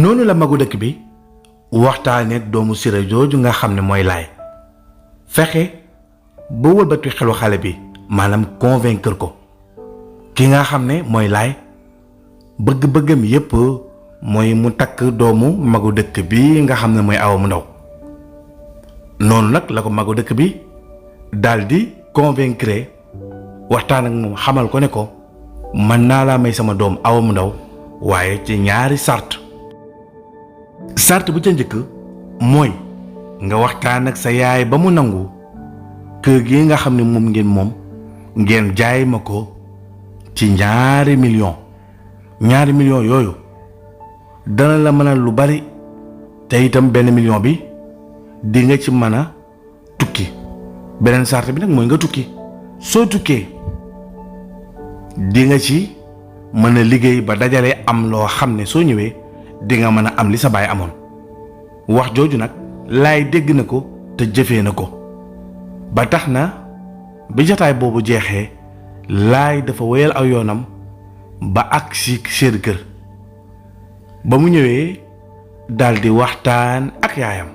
noonu la magu dëkk bi waxtaanee ak doomu Siré jooju nga xam ne mooy Laay fexe ba wëlbati xelu xale bi maanaam convaincre ko ki nga xam ne mooy Laay bëgg-bëggam yépp mooy mu takk doomu magu dëkk bi nga xam ne mooy Awa mu ndaw noonu nag la ko magu dëkk bi daldi convaincre waxtaan ak moom xamal ko ne ko mën naa laa may sama doom Awa mu ndaw waaye ci ñaari sart bu ca njëkk mooy nga waxtaan ak sa yaay ba mu nangu kër gi nga xam ne moom ngeen jaay ma ko ci ñaari million yooyu dana la mënal lu bari te itam benn million bi di nga ci mën a tukki beneen sart bi nag mooy nga tukki soo tukkee di nga ci mën a liggéey ba dajale am loo xam ne soo ñëwee di nga mën a am li sa baay amoon wax jooju nag Laay dégg na ko te jëfee na ko ba tax na bi jotaay boobu jeexee Laay dafa wéyal aw yoonam ba agsi seen kër ba mu ñëwee daldi waxtaan ak yaayam.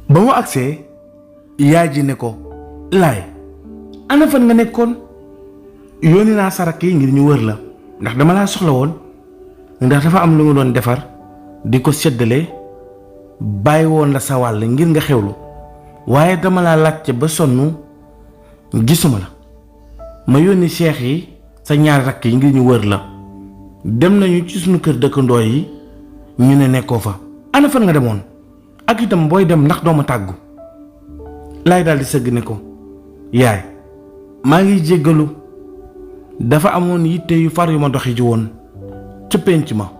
ba mu agsee yaay ji ne ko Laay ana fan nga nekkoon yónni naa sarak yi ngir ñu wër la ndax dama laa soxla woon ndax dafa am lu nga doon defar di ko séddale bàyyi woon la sa wàll ngir nga xewlu waaye dama laa laajte ba sonn gisuma la ma yónni seex yi sa ñaari rakk yi ngir ñu wër la dem nañu ci sunu kër dëkkandoo yi ñu ne nekkoo fa ana fan nga demoon ak itam booy dem ndax dooma tàggu. Laay daldi sëgg ne ko yaay maa ngi jéggalu dafa amoon yitte yu far yu ma doxi ji woon ca pénc ma.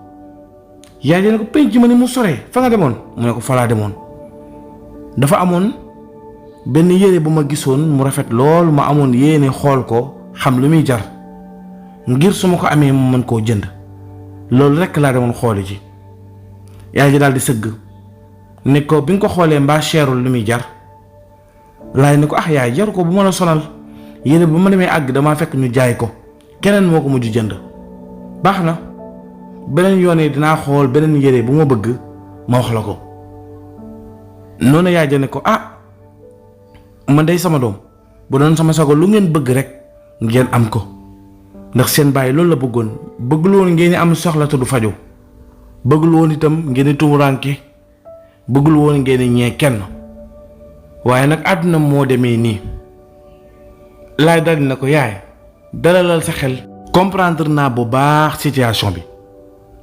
yaay ji ne ko pénc ma ni mu soree fa nga demoon mu ne ko fa laa demoon dafa amoon benn yére bu ma gisoon mu rafet lool ma amoon yéene xool ko xam lu muy jar ngir su ma ko amee mu mën koo jënd loolu rekk laa demoon xooli ji. yaay ji daldi sëgg ne ko bi nga ko xoolee mbaa cherul lu muy jar. Laay ne ko yaay jaru ko bu ma la sonal yére bu ma demee àgg damaa fekk ñu jaay ko keneen moo ko mujj jënd baax na beneen yoon yi dinaa xool beneen yére bu ma bëgg ma wax la ko. noonu yaay ja ne ko man day sama doom bu doon sama sago lu ngeen bëgg rek ngeen am ko ndax seen bàyyi loolu la bëggoon bëggul woon ngeen am soxla te du faju bëggul woon itam ngeen tumuraanke bëggul woon ngeen ñee kenn waaye nag àdduna moo demee nii. Laay daldi na ko yaay dalalal sa xel comprendre naa bu baax situation bi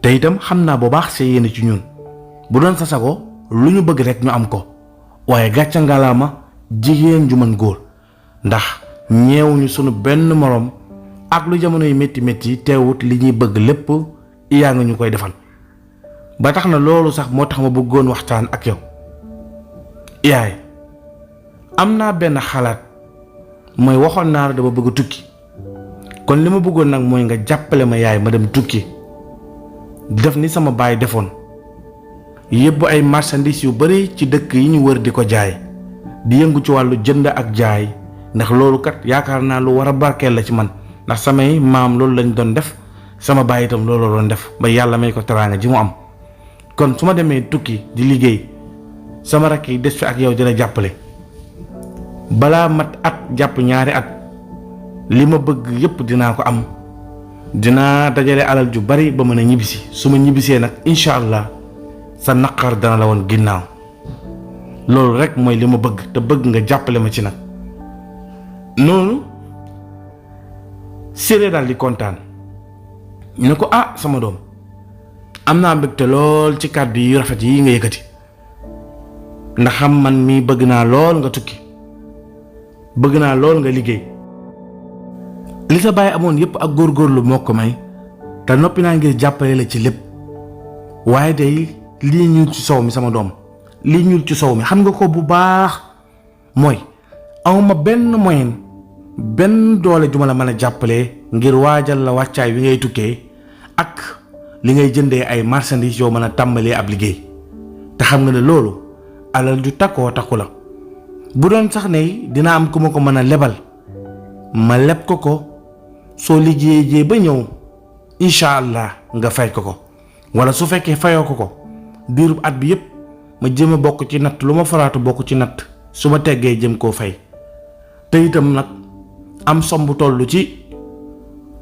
te itam xam naa bu baax sa yéene ci ñun bu doon sa sago lu ñu bëgg rek ñu am ko waaye gàcca ngalaama jigéen ju mën góor ndax ñeewuñu sunu benn moroom ak lu jamono yi métti teewut li ñuy bëgg lépp yaa nga ñu koy defal ba tax na loolu sax moo tax ma bëggoon waxtaan ak yow. yaay am naa benn xalaat mooy waxoon naa la dama bëgg tukki kon li ma bëggoon nag mooy nga jàppale ma yaay ma dem tukki def ni sama baay defoon yóbbu ay marchandises yu bari ci dëkk yi ñu wër di ko jaay di yëngu ci wàllu jënd ak jaay ndax loolu kat yaakaar naa lu war a barkeel la ci man ndax samay maam loolu lañ doon def sama baay itam loolu doon def ba yàlla may ko teraanga ji mu am kon su ma demee tukki di liggéey sama rakk yi des fi ak yow dina jàppale balaa mat at jàpp ñaari at li ma bëgg yépp dinaa ko am dinaa dajale alal ju bari ba mën a ñibbisi su ma ñibbisee nag incha allah sa naqar dana la woon ginnaaw loolu rek mooy li ma bëgg te bëgg nga jàppale ma ci nag. noonu Siré daal di kontaan ñu ne ko sama doom am naa mbégte lool ci kàddu yi rafet yi nga yëkkati ndax xam man mii bëgg naa lool nga tukki bëgg naa lool nga liggéey li sa baay amoon yépp ak góorgóorlu moo ko may te noppi naa ngir jàppale la ci lépp waaye day lii ñu ci soow mi sama doom li ñuul ci sow mi xam nga ko bu baax mooy awma benn moyen benn doole ju ma la mën a jàppale ngir waajal la wàccaay wi ngay tukkee ak li ngay jëndee ay marchandises yoo mën a tàmbalee ab liggéey te xam nga ne loolu alal ju takkoo takku la bu doon sax ne dina am ku ma ko mën a lebal ma leb ko soo liggéeyee ba ñëw incha allah nga fay ko wala su fekkee fayoo ko diirub at bi yépp ma jëm a bokk ci natt lu ma faraatu bokk ci natt su ma teggee jëm koo fay te itam nag am somb toll ci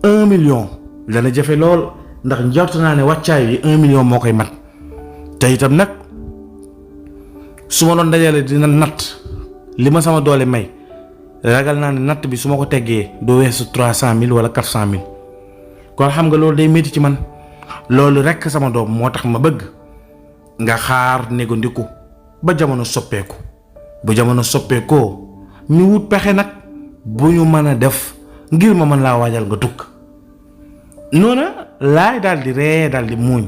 1 million dana jafe lool ndax njort naa ne wàccaay yi 1 million moo koy mat te itam nag su ma doon dajale dina natt li ma sama doole may ragal naa ne natt bi su ma ko teggee du weesu 300,000 wala 400,000 kon xam nga loolu day métti ci man loolu rekk sama doom moo tax ma bëgg nga xaar négandiku ba jamono soppeeku bu jamono soppeekoo ñu wut pexe nag bu ñu mën a def ngir ma mën laa waajal nga tukk noona laay daal di ree daal di muuñ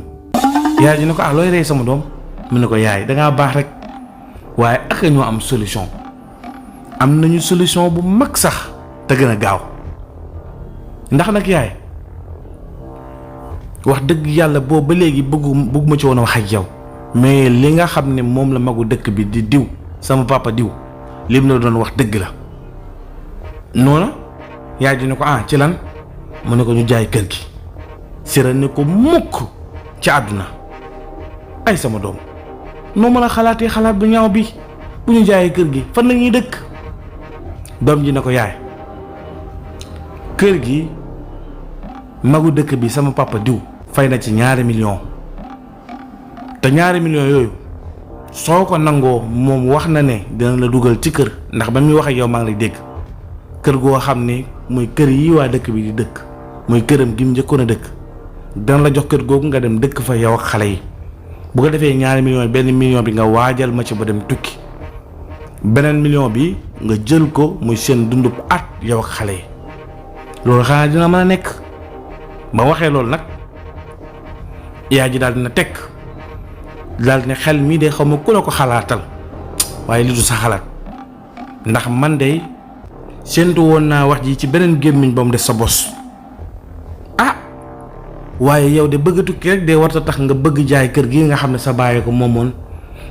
yaay ji ne ko looy ree sama doom mu ne ko yaay dangaa baax rek waaye ak ñoo am solution am nañu solution bu mag sax te gën a gaaw ndax nag yaay wax dëgg yàlla boobu ba léegi bëgguma ci woon a wax ak yow mais li nga xam ne moom la magu dëkk bi di diw sama papa diw lim la doon wax dëgg la noona yaay ji ne ko ci lan mu ne ko ñu jaay kër gi sira ne ko mukk ci àdduna ay sama doom noo mën a xalaatee xalaat bu ñaaw bi bu ñu jaayee kër gi fan la ñuy dëkk doom ji ne ko yaay kër gi magu dëkk bi sama papa diw fay na ci 2 millions te 2 millions yooyu soo ko nangoo moom wax na ne dina la dugal ci kër ndax ba muy wax ak yow maa ngi lay dégg kër goo xam ne muy kër yi waa dëkk bi di dëkk muy këram gi mu njëkkoon a dëkk dana la jox kër googu nga dem dëkk fa yow ak xale yi bu ko defee 2 millions benn million bi nga waajal ma ci ba dem tukki beneen million bi nga jël ko muy seen dundub at yow ak xale yi loolu xanaa dina mën a nekk ba waxee loolu nag yaay ji daal dina tekk daal ne xel mii de xaw ma ku la ko xalaatal waaye li du sa xalaat ndax man de séentu woon naa wax ji ci beneen gémmiñ ba mu des sa bos waaye yow de bëgg a tukki rek de warta tax nga bëgg jaay kër gi nga xam ne sa bàyyi ko moomoon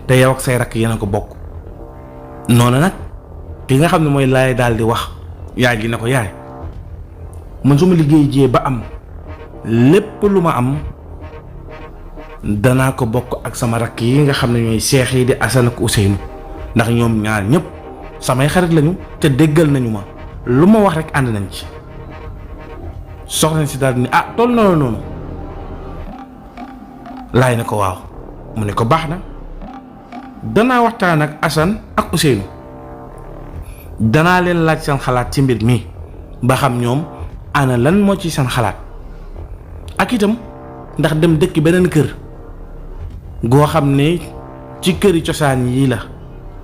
te yow ak say rakk yéen a ko bokk noonu nag ki nga xam ne mooy laay daal di wax yaay gi ne ko yaay man su ma liggéey jee ba am lépp lu ma am danaa ko bokk ak sama rakk yi nga xam ne ñooy seex yi di Assane ak Ousseynou ndax ñoom ñaar ñëpp samay xarit lañu te déggal nañu ma lu ma wax rek ànd nañ ci soxna si daal ni toll na la noonu laay ne ko waaw mu ne ko baax na danaa waxtaan ak Assane ak Ousseynou danaa leen laaj seen xalaat ci mbir mi ba xam ñoom ana lan moo ci seen xalaat ak itam ndax dem dëkk beneen kër goo xam ne ci këri cosaan yii la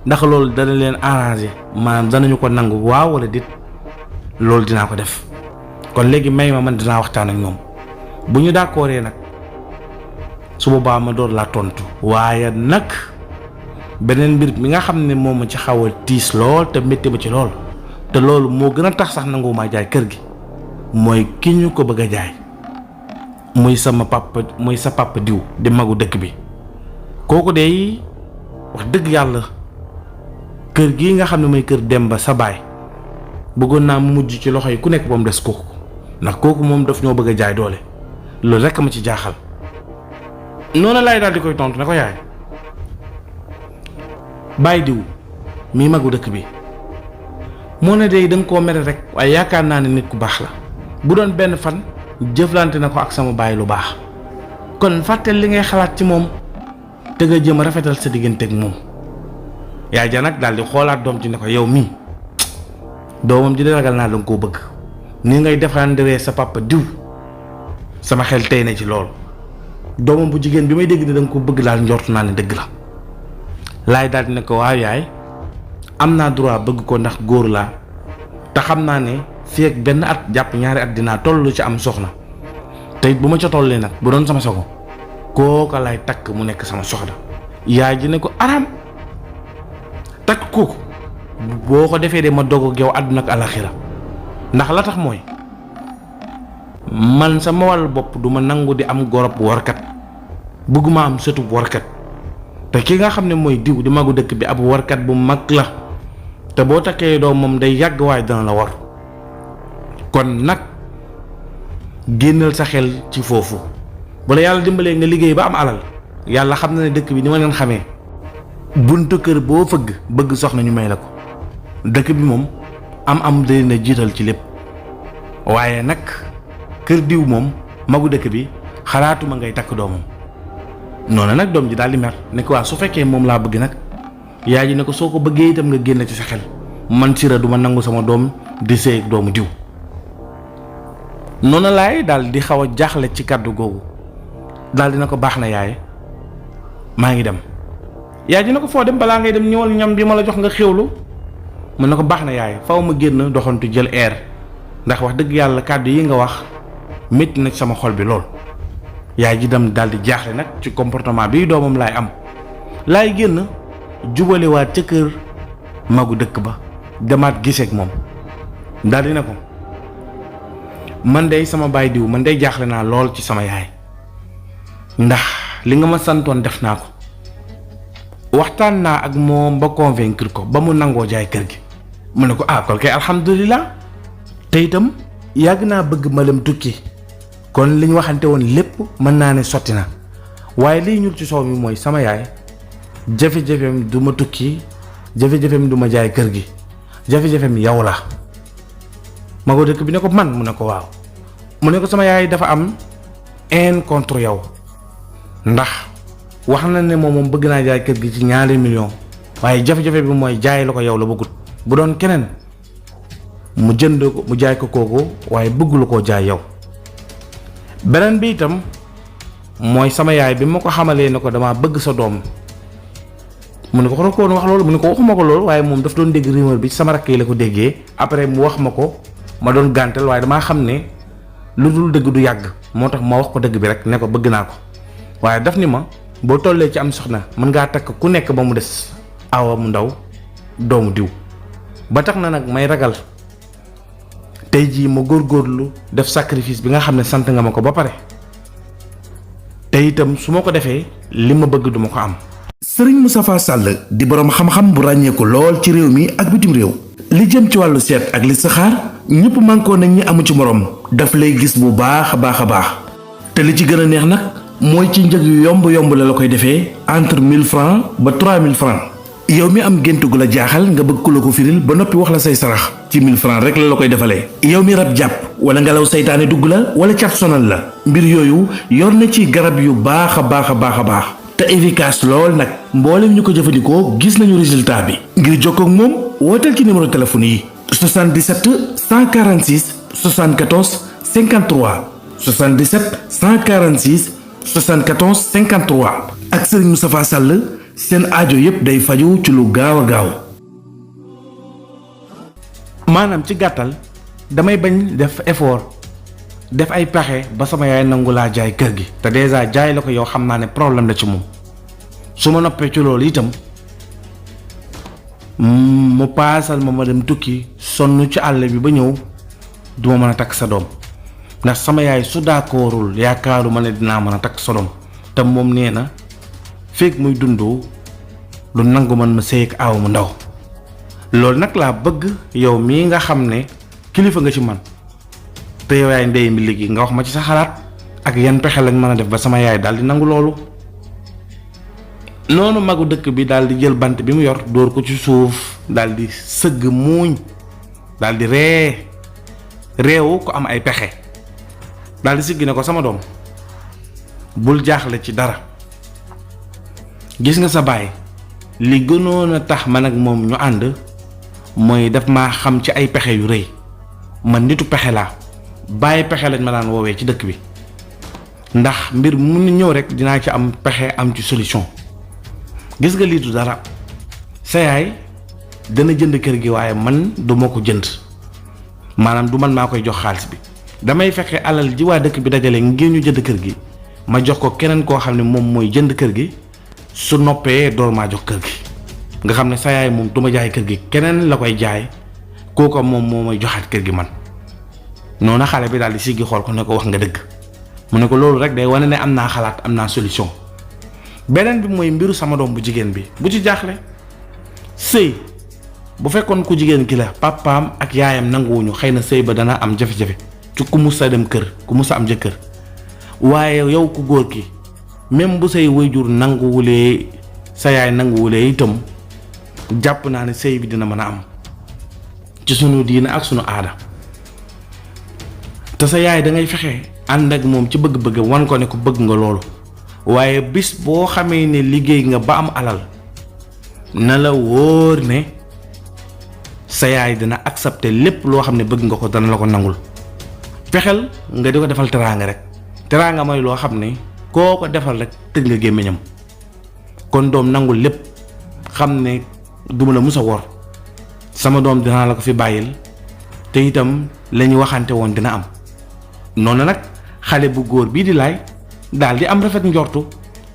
ndax loolu dana leen arrangé maanaam danañu ko nangu waaw wala dit loolu dinaa ko def kon léegi may ma man dinaa waxtaan ak ñoom bu ñu d'accordee nag su boobaa ma door laa tontu waaye nag beneen mbir mi nga xam ne moom ma ci xaw a tiis lool te métti ba ci lool te loolu moo gën a tax sax nanguwumaa jaay kër gi mooy ki ñu ko bëgg a jaay muy sama papa muy sa papa diw di magu dëkk bi kooku de wax dëgg yàlla kër gi nga xam ne mooy kër Demba sa baay bëggoon naa mu mujj ci loxo yi ku nekk ba mu des kooku ndax kooku moom daf ñoo bëgg a jaay doole loolu rekk ma ci jaaxal noonu laay daal di koy tontu ne ko yaay bàyyi diw mii magu dëkk bi moo ne de danga koo mere rek waaye yaakaar naa ne nit ku baax la bu doon benn fan jëflante na ko ak sama baay lu baax kon fàtteel li ngay xalaat ci moom te nga jëm a rafetal sa diggante ak moom yaay ja nag daal di xoolaat doom ji ne ko yow mii doomam ji di ragal naa danga koo bëgg ni ngay defandewee sa papa diw sama xel tey na ci lool doomam bu jigéen bi may dégg ne danga ko bëgg daal njort naa ne dëgg la laay daal di ne ko waaw yaay am naa droit bëgg ko ndax góor laa te xam naa ne fii ak benn at jàpp 2 at dinaa toll ci am soxna te it bu ma ca tollee nag bu doon sama sogo kooka lay takk mu nekk sama soxna yaay ji ne ko aram takk kooku boo ko defee de ma dog ak yow àdduna ak alaxira ndax la tax mooy man sama wàllu bopp du ma nangu di am gorob warkat bëgguma am sëtu warkat te ki nga xam ne mooy diw di magu dëkk bi ab warkat bu mag la te boo takkee doom moom day yàgg waaye dana la war kon nag génnal sa xel ci foofu bu la yàlla dimbalee nga liggéey ba am alal yàlla xam na ne dëkk bi ni ma leen xamee buntu kër boo fëgg bëgg soxna ñu may la ko dëkk bi moom am day na jiital ci lépp waaye nag kër diw moom magu dëkk bi xalaatuma ngay takk doomam noonu nag doom ji daal di mer ne ko waa su fekkee moom laa bëgg nag yaay ji ne ko soo ko bëggee itam nga génn ci sa xel man Sira duma nangu sama doom di sëy ak doomu diw noonu laay daal di xaw a jaaxle ci kàddu googu daal dina ko baax na yaay maa ngi dem yaay ji ne ko foo dem balaa ngay dem ñëwal ñam bi ma la jox nga xéwlu mu ne ko baax na yaay faw ma génn doxantu jël air ndax wax dëgg yàlla kàddu yi nga wax métti na sama xol bi lool yaay ji dem daal di jaaxle nag ci comportement bi doomam laay am laay génn jubalewaat ca kër magu dëkk ba demaat giseek moom daal di ne ko man dey sama baay diw man dey jaaxle naa lool ci sama yaay ndax li nga ma santoon def naa ko waxtaan naa ak moom ba convaincre ko ba mu nangoo jaay kër gi mu ne ko kon kay alhamdulilah te itam yàgg naa bëgg ma dem tukki kon li ñu waxante woon lépp mën naa ne sotti na waaye liy ñuul ci soow mi mooy sama yaay jafe-jafeem du ma tukki jafe-jafeem du ma jaay kër gi jafe-jafeem yow la ma ko dëkk bi ne ko man mu ne ko waaw mu ne ko sama yaay dafa am haine contre yow ndax wax na ne moom bëgg naa jaay kër gi ci 2 millions waaye jafe-jafe bi mooy jaay la ko yow la bëggut bu doon keneen mu jënd ko mu jaay ko kooku waaye bëggulu koo jaay yow beneen bi itam mooy sama yaay bi ma ko xamalee ne ko dama bëgg sa doom mu ne ko ko woon wax loolu mu ne ko waxuma ko loolu waaye moom daf doon dégg rumeur bi sama rakk yi la ko déggee après mu wax ma ko ma doon gàntal waaye damaa xam ne lu dul dëgg du yàgg moo tax ma wax ko dëgg bi rek ne ko bëgg naa ko waaye daf ni ma boo tollee ci am soxna mën ngaa takk ku nekk ba mu des awa mu ndaw doomu diw ba tax na nag may ragal tey jii ma góorgóorlu def sacrifice bi nga xam ne sant nga ma ko ba pare te itam su ma ko defee li ma bëgg duma ko am. Sëriñ Moustapha Sall di boroom xam-xam bu ràññeeku lool ci réew mi ak bitim réew li jëm ci wàllu seet ak li saxaar ñëpp mànkoo nañ ñi amu ci moroom daf lay gis bu baax a baax te li ci gën a neex nag mooy ci njëg yu yomb la koy defee entre 1000 francs ba 3000 francs yow mi am gént gu la jaaxal nga bëgg ku la ko firil ba noppi wax la say sarax ci 1000 francs rek la koy defalee. yow mi rab jàpp wala ngelaw saytaane dugg la wala cat sonal la mbir yooyu yor na ci garab yu baax a baax te efficace lool nag mboolem ñu ko jëfandikoo gis nañu résultat bi. ngir jokkoo ak moom wooteel ci numéro téléphone yi 77 146 74 53 77 146 74 53 ak Serigne Moustapha Sall seen aajo yépp day faju ci lu gaaw a gaaw. maanaam ci gàttal damay bañ def effort def ay pexe ba sama yaay nangu laa jaay kër gi te déjà jaay la ko yow xam naa ne problème la ci moom su ma noppee ci loolu itam mu paasal ma dem tukki sonn ci àll bi ba ñëw duma mën a takk sa doom ndax sama yaay su d'accordul yaakaaru ma ne dinaa mën a takk sa doom te moom nee na feek muy dundu lu nangu man ma sëy ak aaw mu ndaw loolu nag laa bëgg yow mii nga xam ne kilifa nga ci man te yow yaay ndey mi léegi nga wax ma ci sa xalaat ak yan pexe lañ mën a def ba sama yaay daal di nangu loolu. noonu magu dëkk bi daal di jël bant bi mu yor dóor ko ci suuf daal di sëgg muuñ daal di reewu ko am ay pexe daal di siggi ne ko sama doom bul jaaxle ci dara gis nga sa baay li gënoon a tax man ak moom ñu ànd mooy daf maa xam ci ay pexe yu rëy man nitu pexe laa bàyyi pexe lañ ma daan woowee ci dëkk bi ndax mbir mu ñëw rek dinaa ci am pexe am ci solution. gis nga lii du dara sa yaay dana jënd kër gi waaye man du ma ko jënd maanaam du man maa koy jox xaalis bi damay fexe alal ji waa dëkk bi dajale ngir ñu jënd kër gi ma jox ko keneen koo xam ne moom mooy jënd kër gi su noppee door maa jox kër gi nga xam ne sa yaay moom du ma jaay kër gi keneen la koy jaay kooka moom moo may joxaat kër gi man. noonu xale bi daal di siggi xool ko ne ko wax nga dëgg mu ne ko loolu rek day wane ne am naa xalaat am naa solution. beneen bi mooy mbiru sama doom bu jigéen bi bu ci jaaxle sëy bu fekkoon ku jigéen ki la papaam ak yaayam nanguwuñu xëy na sëy ba dana am jafe-jafe ci ku mus a dem kër ku mus a am jëkkër waaye yow ku góor ki même bu say waajur nanguwulee sa yaay nanguwulee itam jàpp naa ne sëy bi dina mën a am ci sunu diine ak sunu aada te sa yaay da ngay fexe ànd ak moom ci bëgg-bëgg wan ko ne ko bëgg nga loolu waaye bis boo xamee ne liggéey nga ba am alal na la wóor ne sa yaay dina accepter lépp loo xam ne bëgg nga ko dana la ko nangul fexeel nga di ko defal teraanga rek teraanga mooy loo xam ne koo ko defal rek tëj nga gémmiñam kon doom nangul lépp xam ne duma la mus a wor sama doom dinaa la ko fi bàyyil te itam la ñu waxante woon dina am noonu nag xale bu góor bii di Laay daal di am rafet njortu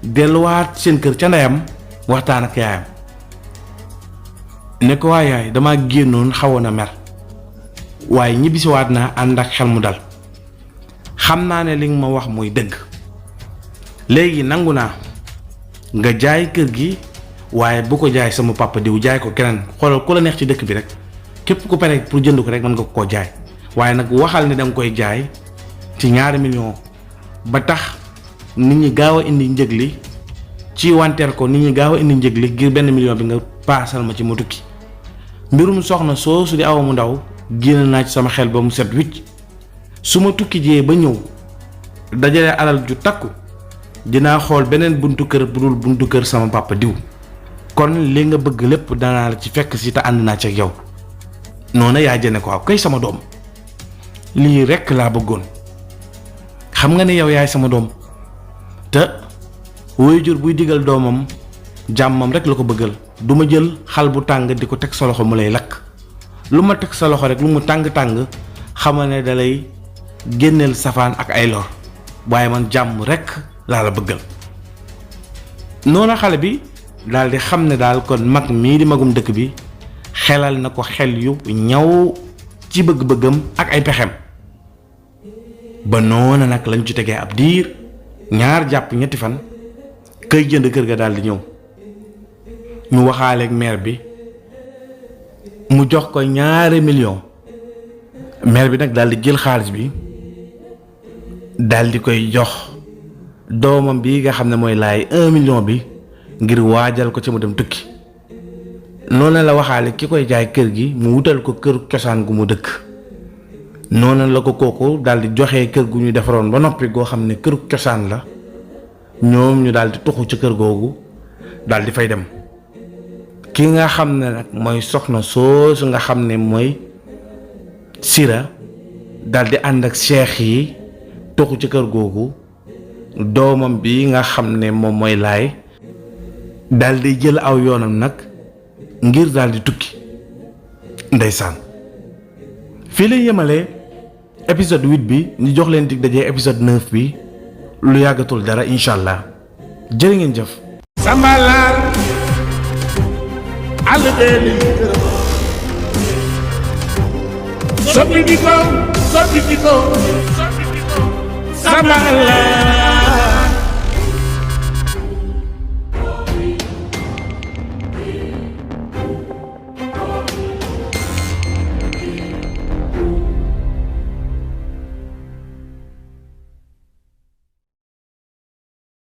delluwaat seen kër ca ndeyam waxtaan ak yaayam ne ko waay yaay dama génnoon xawoon a mer waaye ñibbisiwaat naa ànd ak xel mu dal xam naa ne li nga ma wax mooy dëgg léegi nangu naa nga jaay kër gi waaye bu ko jaay sama papa diw jaay ko keneen xoolal ku la neex ci dëkk bi rek képp ku pare pour jënd ko rek mën nga koo jaay waaye nag waxal ne danga koy jaay ci 2 millions ba tax nit ñi gaaw a indi njëg li ci wanteer ko nit ñi gaaw a indi njëg li ngir 1 million bi nga paasal ma ci mu tukki mbirum soxna soosu di Awa mu ndaw génn naa ci sama xel ba mu set wicc su ma tukki jee ba ñëw dajale alal ju takku dinaa xool beneen buntu kër bu dul buntu kër sama papa diw kon li nga bëgg lépp danaa la ci fekk si te ànd naa ci ak yow noonu yaa jëne ko aw kay sama doom lii rekk laa bëggoon xam nga ne yow yaay sama doom te waajur buy digal doomam jàmmam rek la ko bëggal du ma jël xal bu tàng di ko teg sa loxo mu lay lakk lu ma teg sa loxo rek lu mu tàng-tàng xamal ne dalay génneel safaan ak ay lor waaye man jàmm rek laa la bëggal noonu xale bi daal di xam ne daal kon mag mii di magum dëkk bi xelal na ko xel yu ñaw ci bëgg-bëggam ak ay pexem ba noona nag lañ ci tegee ab diir 2 jàpp 3 fan kay jënd kër ga daal di ñëw ñu waxaaleeg maire bi mu jox ko 2 millions maire bi nag daal di jël xaalis bi daal di koy jox doomam bi nga xam ne mooy Laay 1 million bi ngir waajal ko ci mu dem tukki noonu la waxaale ki koy jaay kër gi mu wutal ko kër cosaan gu mu dëkk noonu la ko kooku daal di joxe kër gu ñu defaroon ba noppi goo xam ne këru cosaan la ñoom ñu daal di tuxu ci kër googu daal di fay dem ki nga xam ne nag mooy soxna soosu nga xam ne mooy Sira daal di ànd ak seex yi tuxu ci kër googu doomam bi nga xam ne moom mooy Laay daal di jël aw yoonam nag ngir daal di tukki ndeysaan fii lay yemale épisode 8 bi ñu jox leen dig dajee épisode 9 bi lu yàggatul dara incha allah jërë ngeen jëf. Sambalar àll bee li soppi di ko Sambalar